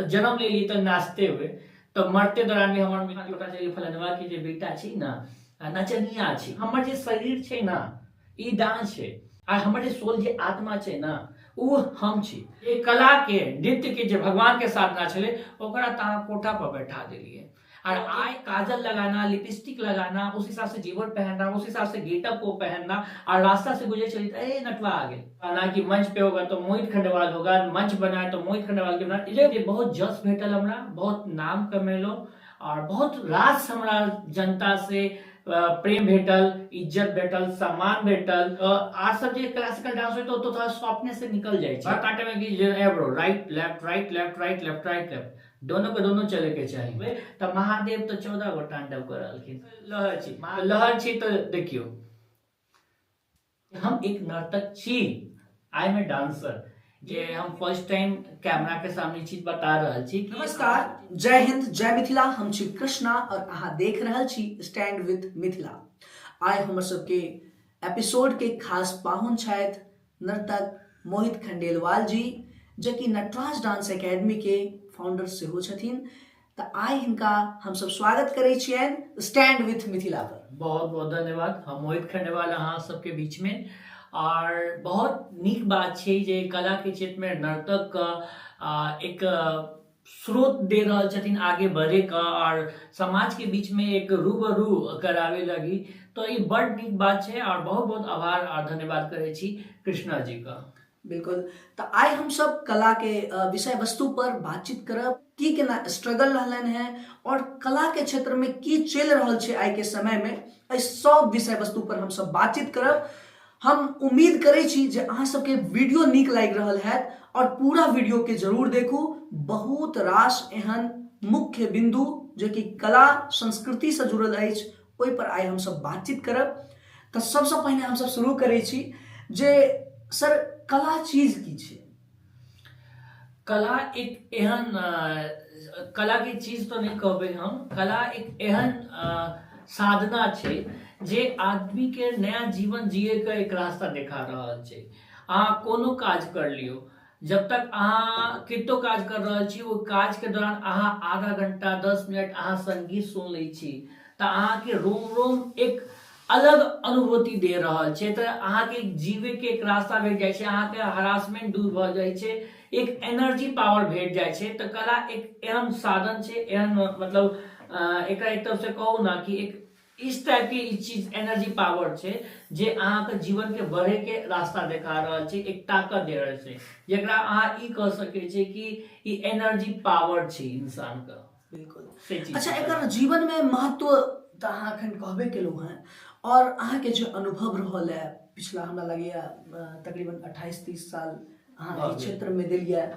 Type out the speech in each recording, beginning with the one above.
जन्म लेलियै तऽ नाचते हुए, तऽ मरते दौरान भी हमर पता चलि फलनवा के जे बेटा छै ने, नचनिया छै। हमर जे शरीर छै ने, ई डांस छै, आ हमर जे सोल, जे आत्मा छै ने, ओ हम छी। ये कला के, नृत्य के जे भगवान के साधना छलै, ओकरा तऽ अहाँ कोठा पर बैठा देलियै। और आइ काजल लगाना, लिपस्टिक लगाना, उस हिसाब से जेवर पहनना, उस हिसाब से गेटअप को पहनना, और रास्ता से गुजरे चली तो ए नटवा आ गेल। ना कि मंच पे होगा तो मोहित खंडेलवाल होगा, मंच बनाए तो मोहित खंडेलवाल के बना। ये बहुत जस भेटल हमरा, बहुत नाम कमेलो और बहुत रास हमरा जनता से प्रेम भेटल, इज्जत भेटल, सम्मान भेटल। आ सब जे क्लासिकल डांस होय तो थोड़ा सॉफ्टनेस से निकल जाइ छै। काटे में कि जे एब्रो right left right left right left right left, दोनों के दोनों चले के चाही। तऽ महादेव तऽ 14 गो तांडव कर रहलखिन। लहर छी, लहर छी। तऽ देखियौ, हम एक नर्तक छी, I am a dancer, जे हम फर्स्ट टाइम कैमरा के सामने चीज बता रहल छी। नमस्कार, जय हिंद, जय मिथिला। हम छी कृष्णा और अहाँ देख रहल छी स्टैंड विथ मिथिला। आइ हमर सबके एपिसोड के खास पाहुन छथि नर्तक मोहित खंडेलवाल जी, जे कि नटराज डांस एकेडमी के फाउंडर सेहो छथिन। तऽ आइ हिनका हमसब स्वागत करै छियनि स्टैंड विथ मिथिला पर। बहुत बहुत धन्यवाद। हम मोहित खंडेलवाल अहाँ सबके बीच में, और बहुत नीक बात छै जे कला के क्षेत्र में नर्तक के एक स्रोत दे रहल छथिन आगे बढ़े के और समाज के बीच में एक रूबरू करावे लगी, तो ई बड नीक बात छै और बहुत बहुत आभार और धन्यवाद करै छी कृष्णा जी का। बिल्कुल, तऽ आइ हमसब कला के विषय वस्तु पर बातचीत करब, की केना स्ट्रगल रहलनि हैं और कला के क्षेत्र में की चलि रहल छै आइ के समय में, एहि सब विषय वस्तु पर हमसब बातचीत करब। हम उम्मीद करै छी जे अहाँ सबके वीडियो नीक लागि रहल हैत और पूरा वीडियो के जरूर देखू। बहुत रास एहन मुख्य बिंदु जे कि कला संस्कृति से जुड़ल अछि, ओहि पर आइ हमसब बातचीत करब। तऽ सबसँ पहिने हमसब शुरू करै छी जे सर, कला चीज की छै? कला एक एहन, कला के चीज तो नहीं कहबै हम, कला एक एहन साधना छै जे आदमी के नया जीवन जिए के एक रास्ता देखा रहल छै। अहाँ कोनो काज कर लियौ, जब तक अहाँ कतो काज कर रहल छी, ओहि काज के दौरान अहाँ आधा घंटा 10 मिनट अहाँ संगीत सुन लै छी, तऽ अहाँके रोम रोम एक अलग अनुभूति दे रहल छै। तऽ अहाँके जीवे के एक रास्ता भेट जाइ छै, अहाँके हरासमेंट दूर भऽ जाइ छै, एक एनर्जी पावर भेट जाइ छै। तऽ कला एक एहन साधन छै, एहन मतलब एकरा एक तरफ से कहू ना कि एक इस टाइप के ई चीज एनर्जी पावर छै जे अहाँके जीवन के बढ़े के रास्ता देखा रहल छै, एक ताकत दे रहल छै, जेकरा अहाँ ई कह सकै छी कि ई एनर्जी पावर छै इंसान का। बिल्कुल। अच्छा, एकर जीवन में महत्व तऽ अहाँ एखन कहबे केलहुँ हेँ, और अहाँके जे अनुभव रहल है पिछला, हमरा लगैए तकरीबन 28-30 साल अहाँ एहि क्षेत्रमे देलियै,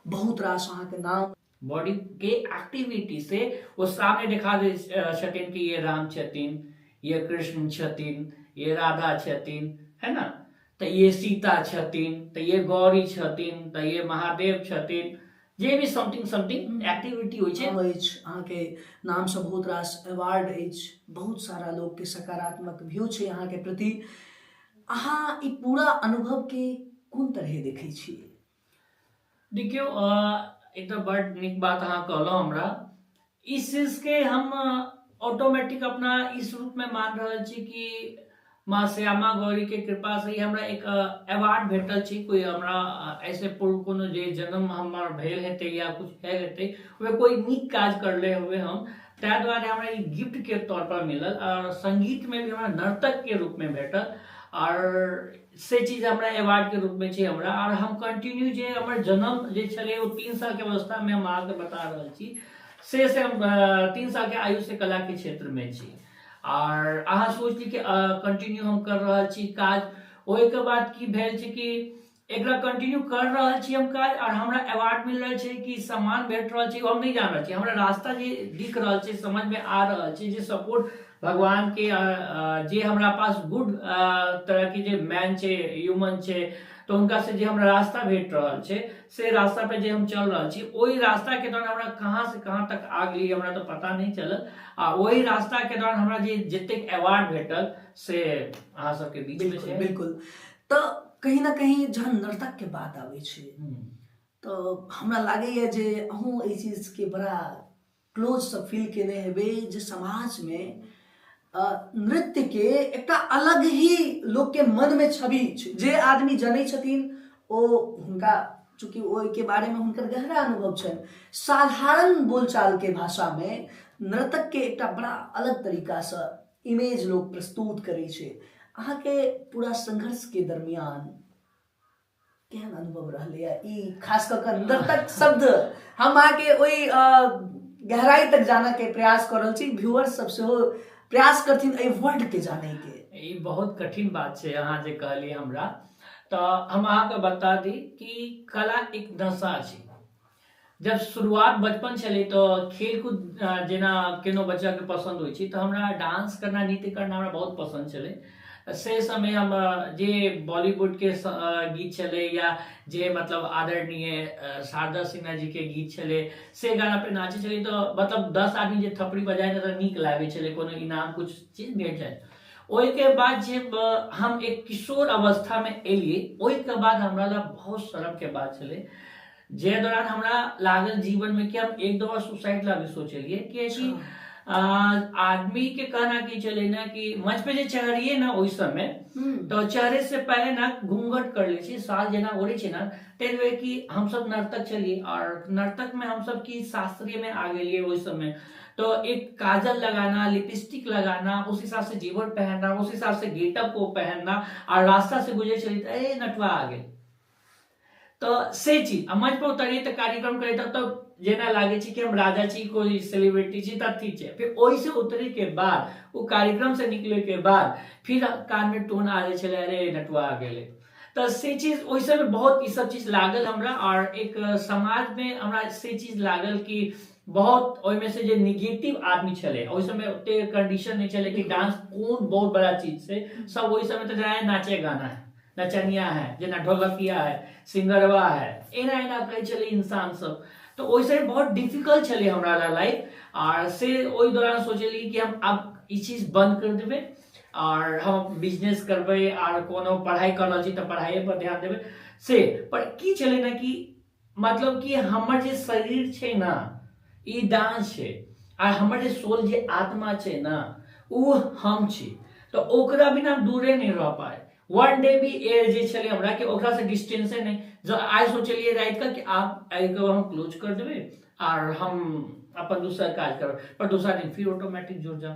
बहुत रास अहाँके नाम बॉडी के एक्टिविटी से वो सामने देखा दे छथिन कि ये राम छथिन, ये कृष्ण छथिन, ये राधा छथिन, है ना, तऽ ये सीता छथिन, तऽ ये गौरी छथिन, तऽ ये महादेव छथिन, जे भी समथिंग समथिंग एक्टिविटी होइ छै। अछि, अहाँके नामसँ बहुत रास अवार्ड अछि, बहुत सारा लोकके सकारात्मक व्यू छै अहाँके प्रति। अहाँ ई पूरा अनुभवके कोन तरहे देखै छियै? देखियौ, एक तऽ बड नीक बात अहाँ कहलहुँ हमरा। इस चीजके हम ऑटोमेटिक अपना इस रूप में मान रहल छी कि माँ श्यामा गौरी के कृपा से ही हमरा एक अवार्ड भेटल छै। कोई हमरा ऐसे पूर्व कोनो जे जन्म हमर भेल हेतै या कुछ भेल हेतै, ओहिमे कोई नीक काज करले हुए हम, ताहि दुआरे हमरा ई गिफ्ट के तौर पर मिलल और संगीत में भी हमरा नर्तक के रूप में भेटल और से चीज हमरा अवार्ड के रूप में छै हमरा। और हम कंटिन्यू जे हमर जन्म जे छलै, ओ 3 साल के अवस्था में हम अहाँके बता रहल छी, से हम 3 साल के आयु से कला के क्षेत्र में छी। और अहाँ सोच ली कि कंटिन्यू हम कर रहल छी काज। ओहिके बाद की भेल छै कि एकरा कंटिन्यू कर रहल छी हम काज और हमरा अवार्ड मिल रहल छै कि सम्मान भेट रहल छै, ओ हम नहि जान रहल छी। हमरा रास्ता जे दिख रहल छै, समझ में आ रहल छै, जे सपोर्ट भगवान के, जे हमरा पास गुड तरह के जे मैन छै, ह्यूमन छै, तऽ हुनका से जे हमरा रास्ता भेट रहल छै, से रास्ता पे जे हम चल रहल छी, ओहि रास्ता के दौरान हमरा कहाँ से कहाँ तक आ गेली, हमरा तऽ पता नहि चलल। आ ओहि रास्ता के दौरान हमरा जे जतेक अवार्ड भेटल, से अहाँ सबके बीच में छै। बिल्कुल, तऽ कहीं ना कहीं जहन नर्तक के बात आबै छै, तऽ हमरा लागैए जे अहूँ एहि चीजके बड़ा क्लोजसँ फील केने हेबै जे समाजमे नृत्यके एकटा अलग ही लोकके मनमे छवि छै। जे आदमी जनै छथिन ओ हुनका चूँकि ओहिके बारेमे हुनकर गहरा अनुभव छनि, साधारण बोलचालके भाषामे नर्तकके एकटा बड़ा अलग तरीकासँ इमेज लोक प्रस्तुत करै छै। अहाँके पूरा संघर्षके दरमियान केहन अनुभव रहलैए ई खास कऽ कऽ नर्तक शब्द? हम अहाँके ओहि गहराई तक जानऽके प्रयास कऽ रहल छी, व्यूअर्स सब सेहो प्रयास करथिन एहि वर्ड के जानैके। ई बहुत कठिन बात छै अहाँ जे कहलियै हमरा। तऽ हम अहाँके बता दी कि कला एक नशा छै। जब शुरुआत बचपन छलै तऽ खेलकूद जेना केनो बच्चाके पसन्द होइ छै, तऽ हमरा डांस करना, नृत्य करना हमरा बहुत पसन्द छलै। से समय हम जे बॉलीवुडके गीत छलै या जे मतलब आदरणीय शारदा सिन्हा जीके गीत छलै, से गाना पे नाचै छलै। तऽ मतलब 10 आदमी जे थपड़ी बजाय तऽ नीक लागै छलै, कोनो इनाम कुछ चीज भेट जाय। ओहिके बाद जे हम एक किशोर अवस्थामे एलियै, ओहिके बाद हमरा लए बहुत शर्मके बात छलै, जे दौरान हमरा लागल जीवन में कि हम एक दो बार सुसाइड ला भी सोचलिए, कियाकि आदमी के कहना की चले ना कि मंच पे जे चढ़िए ना ओहि समय तो चढ़े से पहले ना घूंघट कर ले छी, साल जेना ओढ़े छी ना, ताहि दुआरे कि हम सब नर्तक छलिए और नर्तक में हम सब की शास्त्रीय में आ गेलिए ओहि समय। तो एक काजल लगाना, लिपस्टिक लगाना, उस हिसाब से जेवर पहनना, उस हिसाब से गेटअप को पहनना और रास्ता से गुजरे चली तो ए नटवा आ गेल, तऽ से चीज। आ मंच पर उतरिए तऽ कार्यक्रम करे तब जेना लागे छै कि हम राजा छी, कोई सेलिब्रिटी छी, तब ठीक छै। फिर ओहि से उतरे के बाद, ओ कार्यक्रम से निकले के बाद फिर कान में टोन आ जाइ छलै, अरे नटुआ आ गेलै। तऽ से चीज ओहि समय बहुत ई सब चीज लागल हमरा। और एक समाज में हमरा से चीज लागल कि बहुत ओहिमे से जे निगेटिव आदमी छलै, ओहि समय ओते कंडीशन नहि छलै कि डांस कोन बहुत बड़ा चीज छै। सब ओहि समय तऽ जेना नाचे गाना है, नचनिया है, जेना ढोलकिया है, सिंगरवा है, एना एना कहै छलै इंसान सब। तऽ ओहि समय बहुत डिफिकल्ट छलै हमरा ला लाइफ। आर से ओहि दौरान सोचलियै कि हम आब ई चीज बंद कर देबै और हम बिजनेस करबै आर कोनो पढ़ाई कर रहल छी तऽ पढ़ाइए पर ध्यान देबै से। पर की छलै ने कि मतलब कि हमर जे शरीर छै ने ई डांस छै, आ हमर जे सोल जे आत्मा छै ने ओ हम छी, तऽ ओकरा बिना हम दूरे नहि रह पाए। वन डे भी ए जे छलै हमरा कि ओकरा से डिस्टेंसे नहि। जब आइ सोचलियै राति कऽ कि आब एहिके हम क्लोज कर देबै आर हम अपन दोसर काज करबै, पर दोसर दिन फिर ऑटोमेटिक जुड़ जाउ,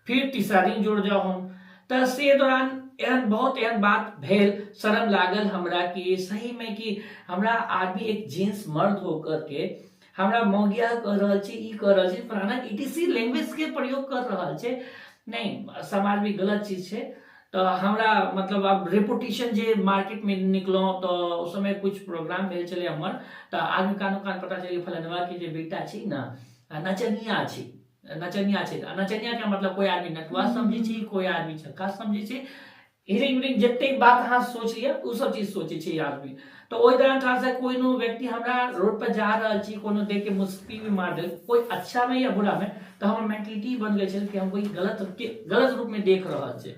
फिर तीसरा दिन जुड़ जाउ हम। तऽ से दौरान एहन बहुत एहन बात भेल, शर्म लागल हमरा कि सही में कि हमरा आदमी एक जेंट्स मर्द होकर के हमरा मौगिया कह रहल छै, ई कह रहल छै, फलाना ई लैंग्वेज के प्रयोग कर रहल छै। नहीं, समाज में गलत चीज छै। तऽ हमरा मतलब आब रेपुटेशन जे मार्केट में निकलहुँ तऽ उस समय कुछ प्रोग्राम भेल छलै हमर, तऽ आदमी कानो कान पता चलि फलनवा के जे बेटा छै ने नचनिया छै, नचनिया छै। नचनिया के मतलब कोई आदमी नटुआ समझै छै, कोई आदमी छक्का समझै छै, हिरिंग विरिंग जतेक बात अहाँ सोच लिअ ओ सब चीज सोचै छै आदमी। तऽ ओहि दौरान थोड़ा सा कोनो व्यक्ति हमरा रोड पर जा रहल छी, कोनो देख के मुस्की भी मार देल, कोई अच्छा में या बुरा में, तऽ हमर मेंटलिटी बन गेल छल कि हम कोई गलत रूप में देख रहल छै।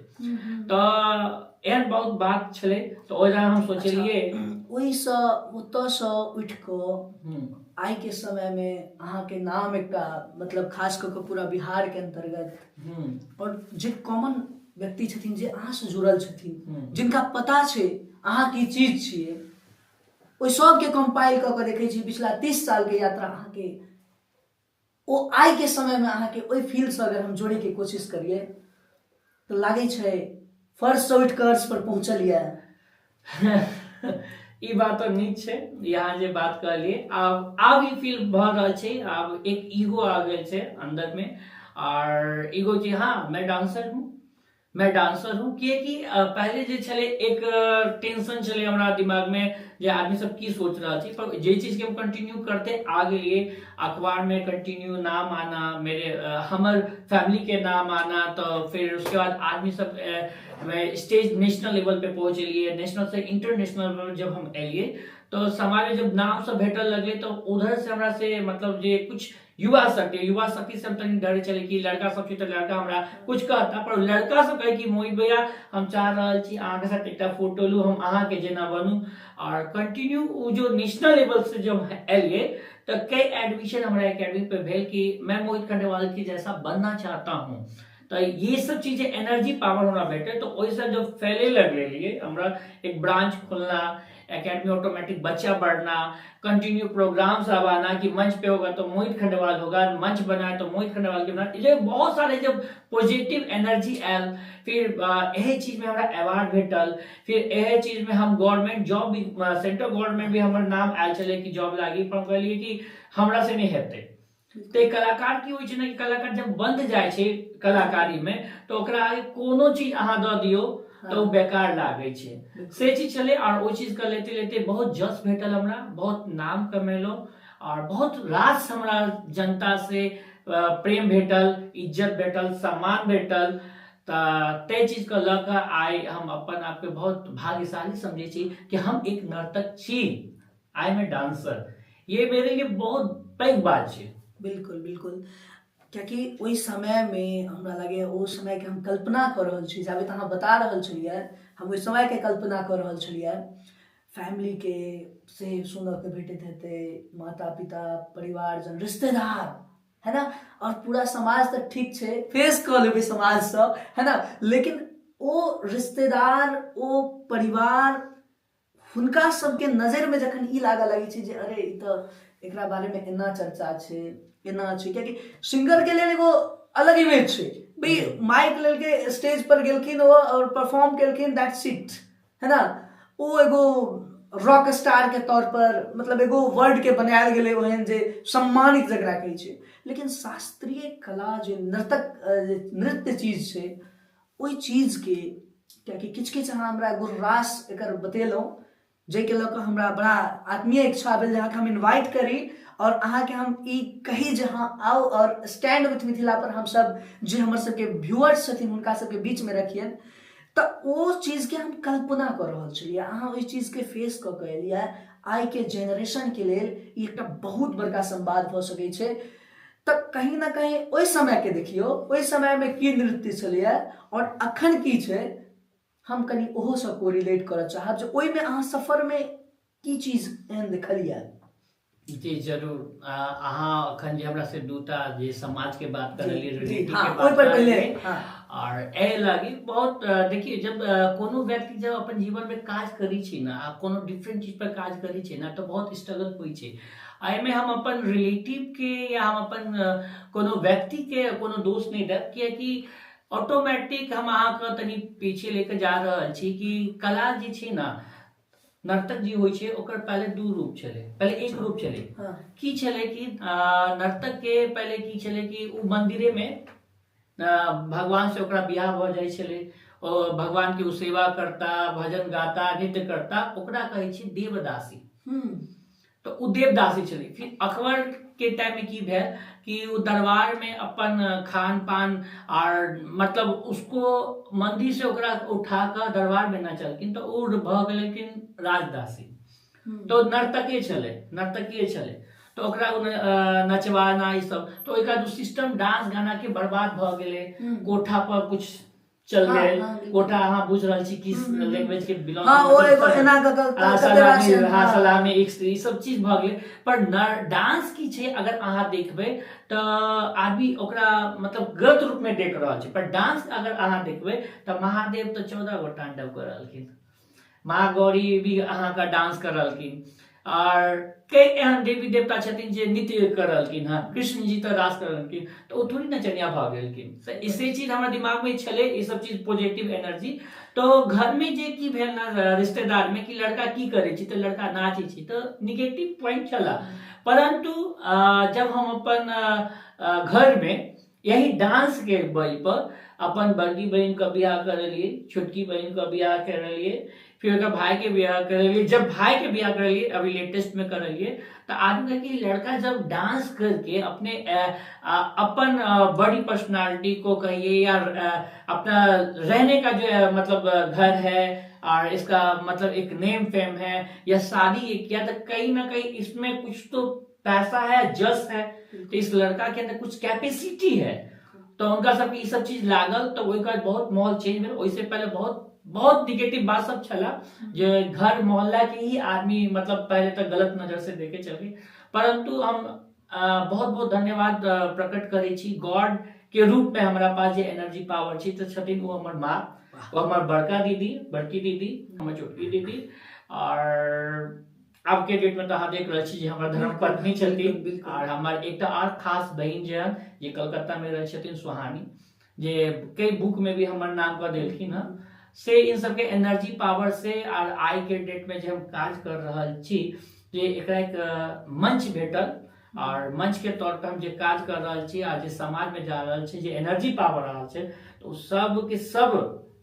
तऽ एहन बहुत बात छलै। तऽ ओहि दौरान हम सोचलियै ओहिसँ ओतऽसँ उठि कऽ आइके समयमे अहाँके नाम एकटा मतलब खास कऽ कऽ पूरा बिहारके अन्तर्गत आओर जे कॉमन व्यक्ति छथिन जे अहाँसँ जुड़ल छथिन, जिनका पता छै अहाँ की चीज छियै, ओहि सबके कम्पाइल कऽ कऽ देखै छी पिछला 30 सालके यात्रा अहाँके, ओ आइके समयमे अहाँके ओहि फील्डसँ अगर हम जोड़ैके कोशिश करियै तऽ लागै छै फर्शसँ उठि कऽ अर्श पर पहुँचल यऽ। ई बात तऽ नीक छै यहाँ जे बात कहलियै। आब ई फील भऽ रहल छै, आब एक ईगो आ गेल छै अंदर में, और ईगो कि हाँ मैं डांसर हूँ, मैं डांसर हूँ। किएकि पहले जे छलै एक टेंशन छलै हमरा दिमाग में जे आदमी सब की सोच रहल छै, पर जे चीज के हम कंटिन्यू करते आ गेलियै, अखबार में कंटिन्यू नाम आना, मेरे हमर फैमिली के नाम आना, तो फिर उसके बाद आदमी सब स्टेज नेशनल लेवल पे पहुँचलिए, नेशनल से इंटरनेशनल पर जब हम एलिए तऽ समाजमे जब नाम सब भेटल लगलै तऽ उधर से हमरा से मतलब जे कुछ युवा शक्ति, युवा शक्ति से हम तनी डरे छलियै कि लड़का सब छै तऽ लड़का हमरा कुछ कहता, पर लड़का सब कहै कि मोहित भैया हम चाह रहल छी अहाँके साथ एकटा फोटो लू, हम अहाँके जेना बनू। और कंटिन्यू ओ जो नेशनल लेवल से जब एलियै तऽ कई एडमिशन हमरा एकेडमी पे भेल कि मैं मोहित खंडेलवाल के जैसा बनना चाहता हूँ। तऽ ये सब चीज एनर्जी पावर हमरा भेटल, तऽ ओहिसँ जब फैले लगलियै हमरा एक ब्रांच खोलना, एकेडमी ऑटोमेटिक बच्चा बढ़ना, कंटिन्यू प्रोग्राम सब आना कि मंच पे होगा तो मोहित खंडेलवाल होगा, मंच बनाए तो मोहित खंडेलवाल के बना, ये बहुत सारे जब पॉजिटिव एनर्जी आयल, फिर एही चीज में हमरा अवार्ड भेटल, फिर एही चीज में हम गवर्नमेंट जॉब भी, सेंट्रल गवर्नमेंट भी हमर नाम आयल छलै कि जॉब लागी, पर हम कहलियै कि हमरा से नहीं हेतै। तऽ कलाकार की होइ छै ने कि कलाकार जब बंध जाइ छै कलाकारी में तऽ ओकरा आगे कोनो चीज अहाँ दऽ दियौ तऽ ओ बेकार लागै छै, से चीज छलै। और ओहि चीज के लेते लेते बहुत जस भेटल हमरा, बहुत नाम कमेलहुँ और बहुत रास हमरा जनता से प्रेम भेटल, इज्जत भेटल, सम्मान भेटल। तऽ ताहि चीजके लऽ कऽ आइ हम अपन आपके बहुत भाग्यशाली समझै छी कि हम एक नर्तक छी, I am a dancer, ये मेरे लिए बहुत पैघ बात छै। बिल्कुल बिल्कुल, कियाकि ओहि समयमे हमरा लगैए ओ समयके हम कल्पना कऽ रहल छी, जाबे तऽ अहाँ बता रहल छलियै हम ओहि समयके कल्पना कऽ रहल छलियै, फैमिलीके से सुनऽके भेटैत हेतै, माता पिता, परिवारजन, रिश्तेदार, है ना, और पूरा समाज तऽ ठीक छै फेस कऽ लेबै समाजसँ, है ना, लेकिन ओ रिश्तेदार, ओ परिवार, हुनका सबके नजरिमे जखन ई लागऽ लगै छै जे अरे ई तऽ एकरा बारेमे एना चर्चा छै, एना छै, कियाकि सिंगरके लेल एगो अलग इमेज छै, भाई माइक लेलके स्टेज पर गेलखिन ओ और परफॉर्म केलखिन, that's it, है ना। ओ एगो रॉक स्टार के तौर पर मतलब एगो वर्ड के बनायल गेलै ओहन जे सम्मानित जकरा कहै छै। लेकिन शास्त्रीय कला जे नर्तक नृत्य चीज छै, ओहि चीजके कियाकि किछु किछु अहाँ हमरा गुणरास एकर बतेलहुँ, जाहिके लऽ कऽ हमरा बड़ा आत्मीय इच्छा भेल जे अहाँके हम इन्वाइट करी और अहाँके हम ई कही जे हँ आउ और स्टैंड विथ मिथिला पर हमसब जे हमर सबके व्यूअर्स छथिन हुनका सबके बीचमे रखियनि। तऽ ओ चीजके हम कल्पना कऽ रहल छलियै, अहाँ ओहि चीजके फेस कऽ कऽ एलियै। आइके जेनरेशनके लेल ई एकटा बहुत बड़का संवाद भऽ सकै छै। तऽ कहीं ना कहीं ओहि समयके देखियौ, ओहि समयमे की नृत्य छलैए आओर अखन की छै, हम कनि ओहोसँ कोरिलेट करऽ चाहब जे ओहिमे अहाँ सफरमे की चीज एहन देखलियै। जी जरूर। अहाँ अखन जे हमरा से दूटा जे समाज के बात करलियै, रिलेटिव के बात करलियै, और एहि लागी बहुत देखिए जब कोनो व्यक्ति जब अपन जीवन में काज करै छै ने, आ कोनो डिफरेंट चीज पर काज करै छै ने, तऽ बहुत स्ट्रगल होइ छै। एहिमे हम अपन रिलेटिव के या हम अपन कोनो व्यक्ति के कोनो दोष नहि देब, कियाकि ऑटोमेटिक हम अहाँके तनि पीछे लेके जा रहल छी कि कला जे छै ने, नर्तक जे होइ छै ओकर पहिले दू रूप छलै, पहिले एक रूप छलै। की छलै कि नर्तक के पहिले की छलै कि ओ मंदिरे में भगवान से ओकरा बियाह भऽ जाइ छलै, ओ भगवान के ओ सेवा करता, भजन गाता, नृत्य करता, ओकरा कहै छै देवदासी। तऽ ओ देवदासी छलै। फिर अकबर के टाइम में की भेल कि ओ दरबार में अपन खान पान आर मतलब उसको मंदिर से ओकरा उठा कऽ दरबार में नचलखिन, तऽ ओ भऽ गेलखिन राजदासी। तऽ नर्तके छलै, नर्तकीय छलै, तऽ ओकरा नचवाना ई सब, तऽ ओहिके बाद सिस्टम डांस गाना के बर्बाद भऽ गेलै। कोठा पर कुछ चल गेल, कोठा अहाँ बुझ रहल छी किस लैंग्वेज के बिलोंग, ओ एगो एना क क सलामी, हाँ सलामी, ई सब चीज भऽ गेलै। पर डांस की छै अगर अहाँ देखबै तऽ आदमी ओकरा मतलब गलत रूप में देख रहल छै, पर डांस अगर अहाँ देखबै तऽ महादेव तऽ 14 गो तांडव कर रहलखिन, माँ गौरी भी अहाँके डांस कर रहलखिन, आर कई एहन देवी देवता छथिन जे नृत्य कर रहलखिन हँ, कृष्ण जी तऽ रास कर रहलखिन, तऽ ओ थोड़ी नचनिया भऽ गेलखिन। तऽ इसे चीज हमरा दिमाग में छलै, ई सब चीज पॉजिटिव एनर्जी। तऽ घर में जे की भेल ने रिश्तेदार में कि लड़का की करै छै, तऽ लड़का नाचै छै, तऽ निगेटिव पॉइंट छला। परंतु जब हम अपन घर में यही डांस के बल पर अपन बड़की बहन के बियाह करेलिए, छोटकी बहन के बियाह करेलिए, फिर ओकर भाई के बियाह करेलिए। जब भाई के बियाह करेलिए, अभी लेटेस्ट में करेलिए, तो आदमी कहे कि लड़का जब डांस करके अपने अपन बड़ी पर्सनालिटी को कहिए या अपना रहने का जो है, मतलब घर है, और इसका मतलब एक नेम फेम है या शादी ये किया, तो कहीं ना कहीं इसमें कुछ तो पैसा है, जस है, तो इस लड़का के अंदर कुछ कैपेसिटी है। तो उनका सबके ई सब चीज लागल, तो ओहिके बाद बहुत माहौल चेंज भेल। ओहिसे पहले बहुत बहुत निगेटिव बात सब छला, जे घर मोहल्ला के ही आदमी मतलब पहले तक गलत नजर से देखे चल गए। परंतु हम बहुत बहुत धन्यवाद प्रकट करै छी गॉड के रूप में हमरा पास जे एनर्जी पावर छी तऽ छथिन ओ हमर माँ, ओ हमर बड़का दीदी, बड़की दीदी, हमर छोटकी दीदी, और आब के डेट में तऽ अहाँ देख रहल छी जे हमर धर्म पत्नी छथिन, और हमर एकटा और खास बहिन जे हन जे कलकत्ता में रहै छथिन सुहानी, जे कई बुक में भी हमर नाम कऽ देलखिन हँ, से इन सबके एनर्जी पावर से और आई के डेट में जे हम काज कर रहल छी जे एकरा एक मंच भेटल, और मंच के तौर पर हम जे काज कर रहल छी आ जे समाज में जा रहल छी, जे एनर्जी पावर रहल छै, तो सब के सब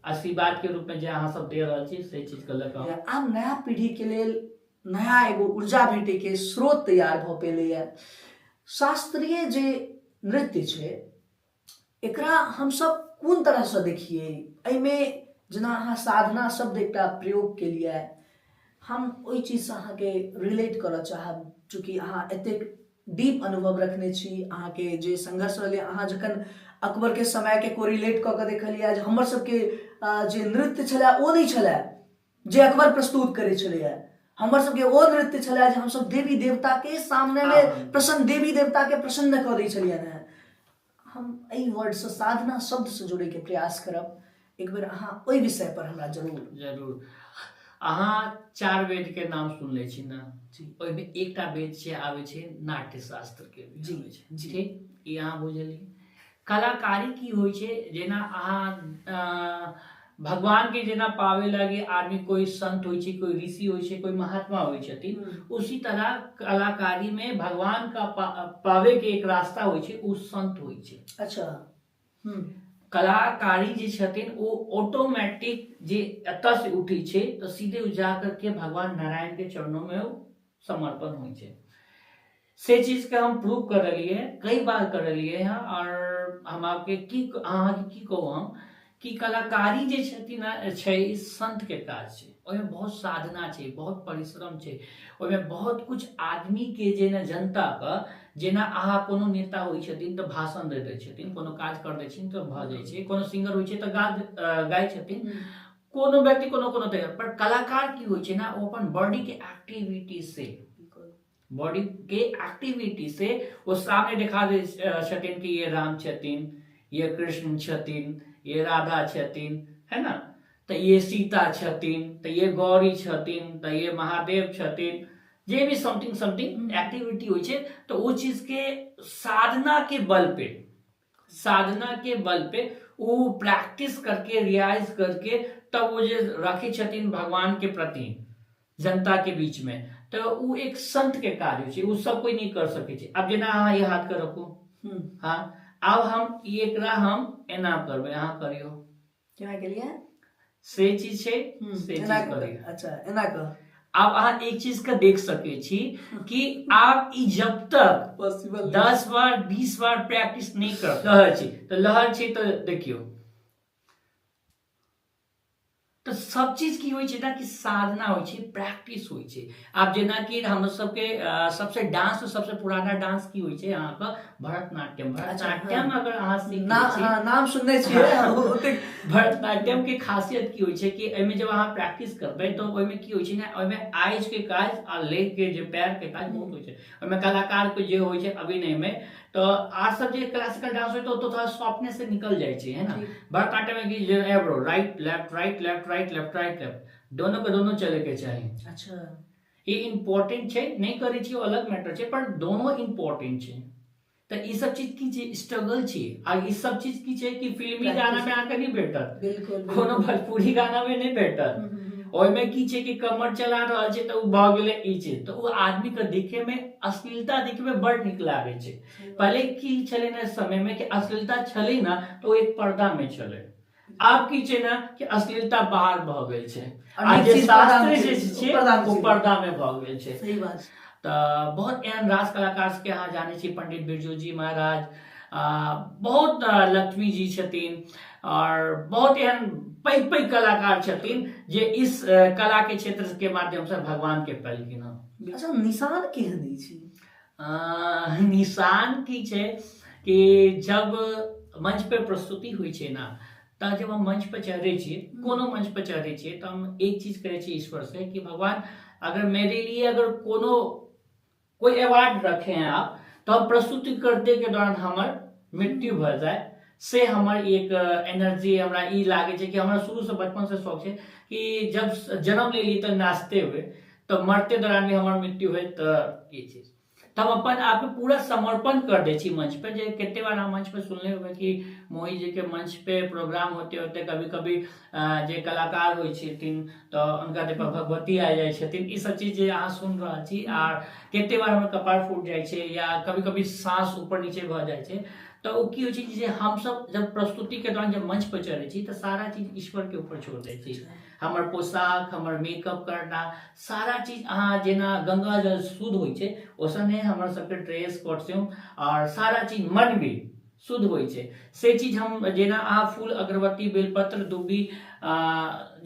आशीर्वाद के रूप में जे अहाँ सब दे रहल छी से चीज के लऽ कऽ आब नया पीढ़ी के लेल नया एगो ऊर्जा भेटे के स्रोत तैयार भऽ पेलैया। शास्त्रीय जे नृत्य छै एकरा हमसब कोन तरहसँ देखियै? एहिमे जेना अहाँ साधना शब्द एकटा प्रयोग केलियै, हम ओहि चीजसँ अहाँके रिलेट करऽ चाहब, चूँकि अहाँ एतेक डीप अनुभव रखने छी, अहाँके जे संघर्ष रहलै, अहाँ जखन अकबरके समयके कोरिलेट कऽ कऽ देखलियै जे हमर सबके जे नृत्य छलै ओ नहि छलै जे अकबर प्रस्तुत करै छलैए, हमर सबके ओ नृत्य छलै जे हमसब देवी देवताके सामनेमे प्रसन्न, देवी देवताके प्रसन्न कऽ दै छलियनि हेँ। हम एहि वर्डसँ साधना शब्दसँ जोड़ैके प्रयास करब, एक बेर अहाँ ओहि विषय पर हमरा जरूर जरूर। अहाँ 4 वेद के नाम सुनले छी ने? जी। ओहिमे एकटा वेद छै आबै छै नाट्य शास्त्र के भी जी, आबै छै। जी। ठीक, ई अहाँ बुझलियै। कलाकारी की होइ छै, जेना अहाँ भगवान के जेना पावे लागी आदमी कोई संत होइ छै, कोई ऋषि होइ छै, कोई महात्मा होइ छथिन, उसी तरह कलाकारी में भगवान का पावे के एक रास्ता होइ छै, उ संत होइ छै। अच्छा। कलाकारी जे छथिन ओ ऑटोमेटिक जे एतऽ से उठै छै तऽ सीधे उ जा करके भगवान नारायण के चरणों में उ समर्पण होइ छै। से चीज के हम प्रूव कर रहिए, कई बार कर रहिए हैं। और हम आपके की, अहाँके की कहू हम कि कलाकारी जे छथिन छै संत के काज छै, ओहिमे बहुत साधना छै, बहुत परिश्रम छै, ओहिमे बहुत कुछ आदमी के जे ने जनता के, जेना अहाँ कोनो नेता होइ छथिन तऽ भाषण दे दै छथिन, कोनो काज कर दै छथिन तऽ भऽ जाइ छै, कोनो सिंगर होइ छै तऽ गाय छथिन, कोनो व्यक्ति कोनो कोनो तरह पर। कलाकार की होइ छै ना, ओ अपन बॉडी के एक्टिविटी से, बॉडी के एक्टिविटी से ओ सामने देखा दै छथिन कि ये राम छथिन, ये कृष्ण छथिन, ये राधा छथिन, है ना, तऽ ये सीता छथिन, तऽ ये गौरी छथिन, तऽ ये महादेव छथिन, जे भी समथिंग समथिंग एक्टिविटी होइ छै, तऽ ओ चीज के साधना के बल पे, साधना के बल पे ओ प्रैक्टिस करके रियाज करके तब ओ जे रखै छथिन भगवान के प्रति जनता के बीच में, तऽ ओ एक संत के कार्य होइ छै, ओ सब कोई नहीं कर सकै छै। आब जेना अहाँ ई हाथ के रखू, हाँ, आब हम ई एकरा हम एना करबै, अहाँ करियौ। केना केलियै? से चीज छै, से चीज करियौ। अच्छा, एना कह। आब अहाँ एक चीज के देख सकै छी कि आब ई जब तक पॉसिबल 10 बार 20 बार प्रैक्टिस नहीं कर लहर छै तऽ लहर छै, तऽ देखियौ तऽ सब चीज की होइ छै ना कि साधना होइ छै, प्रैक्टिस होइ छै। आब जेनाकि हमर सबके सबसे डांस, सबसे पुराना डांस की होइ छै अहाँके भरतनाट्यम। भरतनाट्यम अगर अहाँ सीख लै छी, हाँ, नाम सुनने छियै, ओतेक भरतनाट्यम के खासियत की होइ छै कि एहिमे जब अहाँ प्रैक्टिस करबै तऽ ओहिमे की होइ छै ने, ओहिमे आइज के काज आ लेग के जे पैर के काज बहुत होइ छै। ओहिमे कलाकार के जे होइ छै अभिनय में, तऽ आर सब जे क्लासिकल डांस होइ छै तऽ थोड़ा सॉफ्टनेस से निकल जाइ छै, है ना। भरतनाट्यम में की जे eyebrow right left right left right left right left दोनों के दोनों चले के चाही। ई इम्पोर्टेंट छै, नहि करै छी ओ अलग मैटर छै, पर दोनों इम्पोर्टेंट छै। तऽ ई सब चीज की छै, स्ट्रगल छै। आ ई सब चीज की छै कि फिल्मी गाना में अहाँके नहि भेटत, कोनो भोजपुरी गाना में नहि भेटत। ओहिमे की छै कि कमर चला रहल छै तऽ ओ भऽ गेलै ई चीज, तऽ ओ आदमी के देखे में अश्लीलता देखे में बड़ नीक लागै छै। पहिले की छलै ने समय में कि अश्लीलता छलै ना तऽ ओ एक पर्दा में छलै, आब की छै ने कि अश्लीलता बाहर भऽ गेल छै, आ आ नीक जे चीज पर्दा में शास्त्रीय जे छै, छै, ओ पर्दा में ओ छै। पर्दा में भऽ गेल छै। सही बात छै। तऽ बहुत एहन रास कलाकार सबके अहाँ जानै छी, पंडित बिरजू जी महाराज, बहुत लक्ष्मी जी छथिन, आओर बहुत एहन पैघ पैघ कलाकार छथिन जे इस कला के क्षेत्र के माध्यम से भगवान के पेलखिन हँ। अच्छा, निशान केहन अछि? निशान की छै कि जब मंच पे प्रस्तुति होइ छै ना, तऽ जब हम मंच पर चढ़ै छियै, कोनो मंच पर चढ़ै छियै, तऽ हम एक चीज कहै छियै ईश्वर से कि भगवान अगर मेरे लिए अगर कोनो कोई अवार्ड रखे हैं आप, तो हम प्रस्तुति करते के दौरान हमर मृत्यु भऽ जाए, से हमर एक एनर्जी। हमरा ई लागै छै कि हमरा शुरू से बचपन से शौक छै कि जब जन्म लेली तऽ नाचते हुए, तऽ मरते दौरान भी हमर मृत्यु होय, तऽ ई चीज तऽ हम अपन आपके पूरा समर्पण कर दै छी मंच पे। जे कते बार हम मंच पे सुनले होबै कि मोही जी के मंच पे प्रोग्राम होते होते कभी कभी जे कलाकार होइ छथिन तऽ हुनका देह पर भगवती आ जाइ छथिन। ई सब चीज जे अहाँ सुन रहल छी, आर कते बार हमर कपार फूट जाइ छै या कभी कभी साँस ऊपर नीचे भऽ जाइ छै, तऽ ओ की होइ छै जे हमसब जब प्रस्तुति के दौरान जब मंच पर चढ़ै छी तऽ सारा चीज ईश्वर के ऊपर छोड़ दै छी। हमर पोशाक, हमर मेकअप करना, सारा चीज अहाँ जेना गंगा जल शुद्ध होइ छै, ओसने हमर सबके ड्रेस, कॉस्ट्यूम और सारा चीज, मन भी शुद्ध होइ छै। से चीज हम जेना अहाँ फूल, अगरबत्ती, बेलपत्र, दुब्बी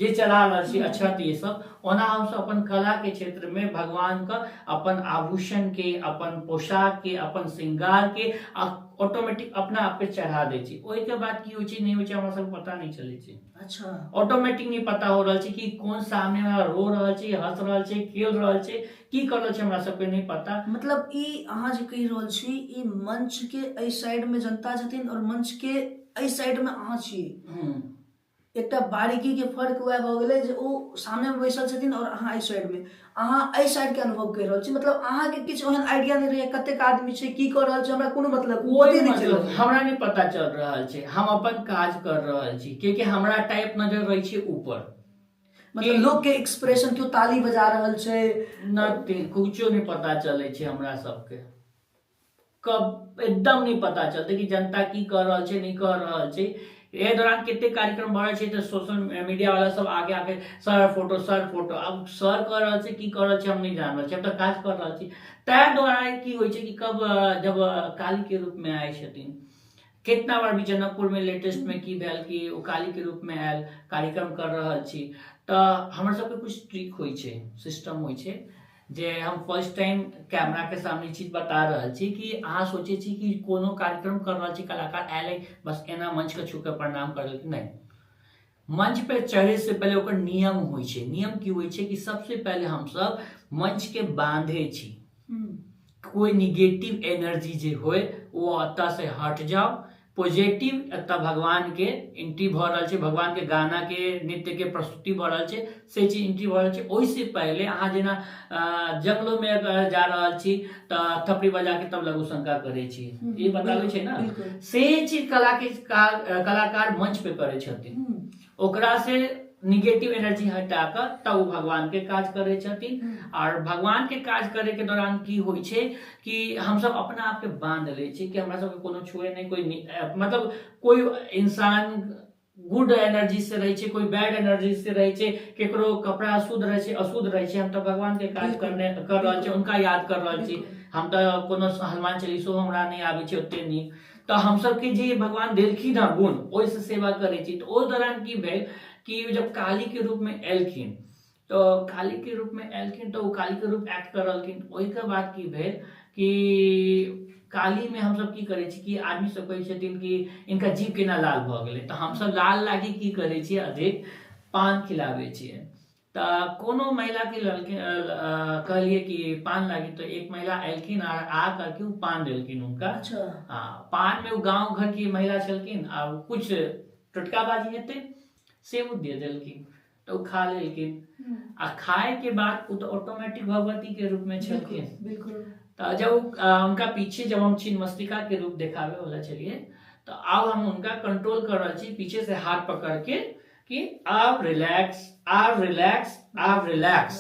जे चढ़ा रहल छी, अक्षत, ये सब, ओना हमसब अपन कला के क्षेत्र में भगवान के अपन आभूषण के, अपन पोशाक के, अपन श्रृंगार के ऑटोमेटिक अपना आप पे चढ़ा दै छी। ओहिके बाद की होइ छै नहि होइ छै हमरा सबके पता नहि चलै छै। ऑटोमेटिक नहि पता हो रहल छै कि कोन सामने वाला रो रहल छै, हंस रहल छै, खेल रहल छै, की कर रहल छै, हमरा सबके नहि पता। मतलब ई अहाँ जे कहि रहल छी, ई मंच के एहि साइड में जनता छथिन और मंच के एहि साइड में अहाँ छी। एकटा बारीकी के फर्क वएह भऽ गेलै जे ओ सामने में बैसल छथिन और अहाँ एहि साइड में, अहाँ एहि साइड के अनुभव कहि रहल छी। मतलब अहाँ के किछु ओहन आइडिया नहि रहैया कतेक आदमी छै, की कऽ रहल छै, हमरा कोनो मतलब कोई पते नहि चलि मतलब रहल। हमरा नहि पता चल रहल छै। हम अपन काज कर रहल छी, कियाकि हमरा टाइप नजर रहै छै ऊपर। मतलब लोक के एक्सप्रेशन, केओ ताली बजा रहल छै। नथिंग, कुछो नहि पता चलै छै हमरा सबके। कब एकदम नहि पता चलतै कि जनता की कऽ रहल छै, नहि कऽ रहल छै। एहि दौरान कते कार्यक्रम भऽ रहल छै तऽ सोशल मीडिया वाला सब आगे आके सर फोटो, सर फोटो। आब सर कऽ रहल छै, की कऽ रहल छै, हम नहि जान रहल छी, हम तऽ काज कऽ रहल छी। ताहि द्वारा की होइ छै कि कब जब काली के रूप में आय छथिन, कितना बार भी जनकपुर में लेटेस्ट में की भेल कि ओ काली के रूप में आयल, कार्यक्रम कर रहल छी, तऽ हमर सबके कुछ ट्रिक होइ छै, सिस्टम होइ छै, जे हम फर्स्ट टाइम कैमरा के सामने चीज बता रहल छी कि अहाँ सोचै छी कि कोनो कार्यक्रम कर रहल छी, कलाकार आयल है, बस एना मंच के छू के प्रणाम कर देलकै। नहि, मंच पे चढ़े से पहले ओकर नियम होइ छै। नियम की होइ छै कि सबसे पहले हमसब मंच के बांधे छी। कोई निगेटिव एनर्जी जे होय वो ओतऽ से हट जाओ, पॉजिटिव एतऽ भगवान के एंट्री भऽ रहल छै, भगवान के गाना के, नृत्य के प्रस्तुति भऽ रहल छै, से चीज एंट्री भऽ रहल छै। ओहिसे पहले अहाँ जेना जंगलो में अगर जा रहल छी तऽ थपड़ी बजा के तब लघु शंका करै छी, ई बताबै छै ना, से चीज कला के कलाकार मंच पे करै छथिन। ओकरा से निगेटिव एनर्जी हटा कऽ तब ओ भगवान के काज करै छथिन। और भगवान के काज करे के दौरान की होइ छै कि हमसब अपना आप के बांध लै छी कि हमरा सबके कोनो छुए नहि, कोई मतलब कोई इंसान गुड एनर्जी से रहै छै, कोई बैड एनर्जी से रहै छै, केकरो कपड़ा अशुद्ध रहै छै, अशुद्ध रहै छै, हम तऽ भगवान के काज करने कर रहल छी, उनका याद कर रहल छी। हम तऽ कोनो हनुमान चालीसो हमरा नहि आबै छै ओते नीक, तऽ हमसबके जे भगवान देलखिन हँ गुण, ओहिसँ सेवा करै छी। तऽ ओहि दौरान की भेल कि जब काली के रूप में एलखिन, तऽ काली के रूप में एलखिन तऽ ओ काली के रूप एक्ट कर रहलखिन। ओहिके बाद की भेल कि काली में हमसब की करै छी कि आदमी सब कहै छथिन कि इनका जीभ केना लाल भऽ गेलै, तऽ हमसब लाल लागी की करै छियै, अधिक पान खिलाबै छियै। तऽ कोनो महिला के लड़के कहलियै कि पान लागी, तऽ एक महिला एलखिन आ आ करके ओ पान देलखिन हुनका। पान में ओ गाँव घर के महिला छलखिन आ कुछ टोटकाबाजी हेतै से ओ दे देलखिन, तऽ ओ खा लेलखिन। आ खाए के बाद ओ तऽ ऑटोमेटिक भगवती के रूप में छलखिन। तऽ जब उनका पीछे जब हम छिन्नमस्तिका के रूप देखावे वाला छलियै, तऽ आब हम उनका कंट्रोल कर रहल छी पीछे से हाथ पकड़ के कि आप रिलैक्स, आप रिलैक्स, आप रिलैक्स।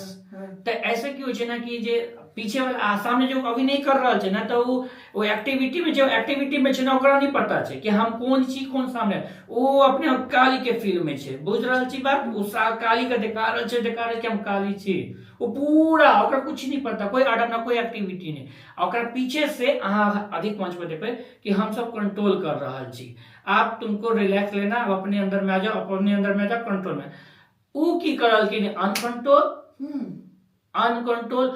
तऽ ऐसे की होइ छै ना कि जे पीछे वाला आ सामने जो अभिनय कर रहल छै ने, तऽ ओ एक्टिविटी में, जो एक्टिविटी में छै ने, ओकरा नहि पता छै कि हम कोन छी, कोन सामने। ओ अपने काली के फील्ड में छै, बुझ रहल छी बात? ओ काली के देखा रहल छै, देखा रहल छै कि हम काली छी। ओ पूरा ओकरा कुछ नहीं पता, कोई आर्डर ना, कोई एक्टिविटी नहीं। आ ओकरा पीछे से अहाँ अधिक मंच पर देखबै कि हम सब कंट्रोल कर रहल छी, आप तुमको रिलैक्स लेना, अब अपने अंदर में आ जाओ, अपने अंदर में आ जाओ, कंट्रोल में। उ की करलखिन? Uncontrol, uncontrol.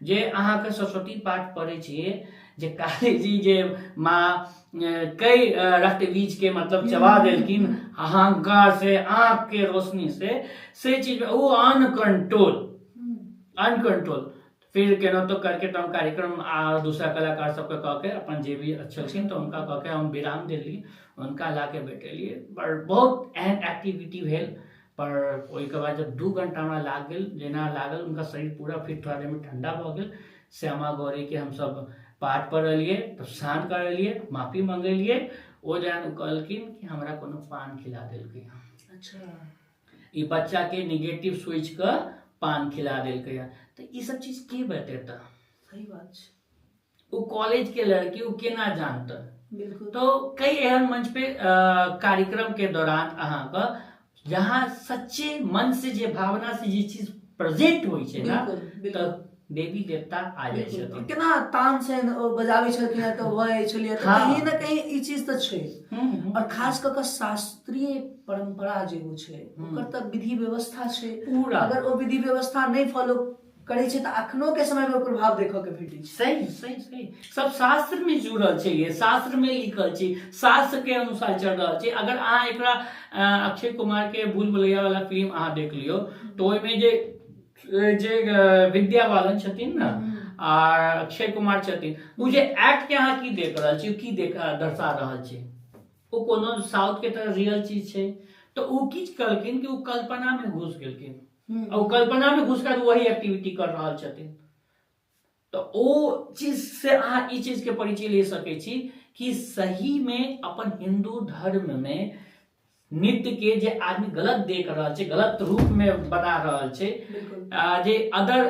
जे अहाँके सरस्वती पाठ पढ़ै छियै, जे काली जी जे माँ कई रक्तबीज के मतलब चबा देलखिन अहंकार से, आँख के रोशनी से चीज ओ अनकंट्रोल, अनकंट्रोल। फिर केनाहितो करके तऽ हम कार्यक्रम आ दूसरा कलाकार सबके कह के, अपन जे भी छलखिन तऽ हुनका कह के हम विराम देलियै, हुनका ला के बैठेलियै। पर बहुत एहन एक्टिविटी भेल। पर ओहिके बाद जब 2 घंटा हमरा लाग गेल, जेना लागल हुनका शरीर पूरा फिर थोड़ा देरमे ठंडा भऽ गेल। श्यामा गौरीके हमसब पाठ पढ़लियै, तब शान्त करेलियै, माफी मंगेलियै। ओ दौरान ओ कहलखिन कि हमरा कोनो पान खिला देलकै हँ। ई बच्चा के निगेटिव सोचि कऽ पान खिला देलकै हँ। तऽ ई सब चीज के बतेता? सही बात छै। ओ कॉलेज के लड़की, ओ केना जानता? बिल्कुल। तो कई एहन मंच पे कार्यक्रम के दौरान अहाँके जहाँ सच्चे मन से जे भावना से जे चीज प्रेजेंट होइ छै ना, बिल्कुल बिल्कुल तऽ देवी देवता आ जाइ छथिन। केना तानसेन ओ बजाबै छलखिन हेँ तऽ भऽ जाइ छलियै तऽ कहीं ने कहीं ई चीज तऽ छै। हम्म, और खास कऽ कऽ शास्त्रीय परंपरा जे होइ छै, ओकर तऽ विधि व्यवस्था छै। पूरा। अगर ओ विधि व्यवस्था नहि फॉलो करै छै तऽ अखनो के समय मे प्रभाव देखऽ के भेटै छै। सही सही सही। सब शास्त्र में जुड़ल छै, ये शास्त्र में लिखल छै, शास्त्र के अनुसार चल रहल छै। अगर अहाँ एकरा अक्षय कुमार के भूल भुलैया वाला फिल्म अहाँ देख लियौ, तऽ ओहिमे जे जे विद्या बालन छथिन ने आ अक्षय कुमार छथिन, ओ जे एक्ट के अहाँ की देख रहल छी, की देख दर्शा रहल छै, ओ कोनो साउथ के तरह रियल चीज छै? तऽ ओ की कहलखिन कि ओ कल्पना में घुस गेलखिन आ ओ कल्पना में घुस कर वही एक्टिविटी कर रहल छथिन। तऽ ओ चीज से अहाँ ई चीज के परिचय ले सकै छी कि सही में अपन हिंदू धर्म में नृत्य के जे आदमी गलत देख रहल छै, गलत रूप में बना रहल छै, जे अदर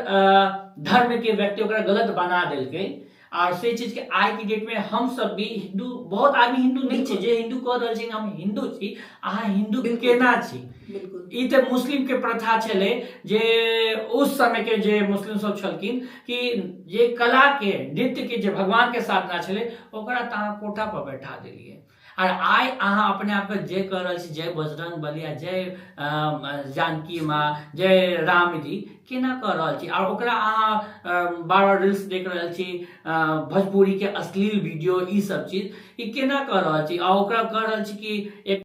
धर्म के व्यक्ति ओकरा गलत बना देलकै, आर से चीज के आइ के डेट में हम सब भी हिंदू, बहुत आदमी हिंदू नहीं छै, जे हिंदू कह रहल छै हम हिंदू छी, अहाँ हिंदू केना छी? ई तऽ मुस्लिम के प्रथा छलै जे उस समय के जे मुस्लिम सब छलखिन कि जे कला के, नृत्य के जे भगवान के साधना छलै, ओकरा तऽ अहाँ कोठा पर बैठा देलियै। आर आइ अहाँ अपने आपके जय कह रहल छी, जय बजरंग बली आ जय जानकी माँ, जय राम जी, केना कह रहल छी? आओर ओकरा अहाँ बार बार रील्स देख रहल छी, भोजपुरी के अश्लील वीडियो, ई सब चीज ई केना कह रहल छी? आ ओकरा कह रहल छी कि एक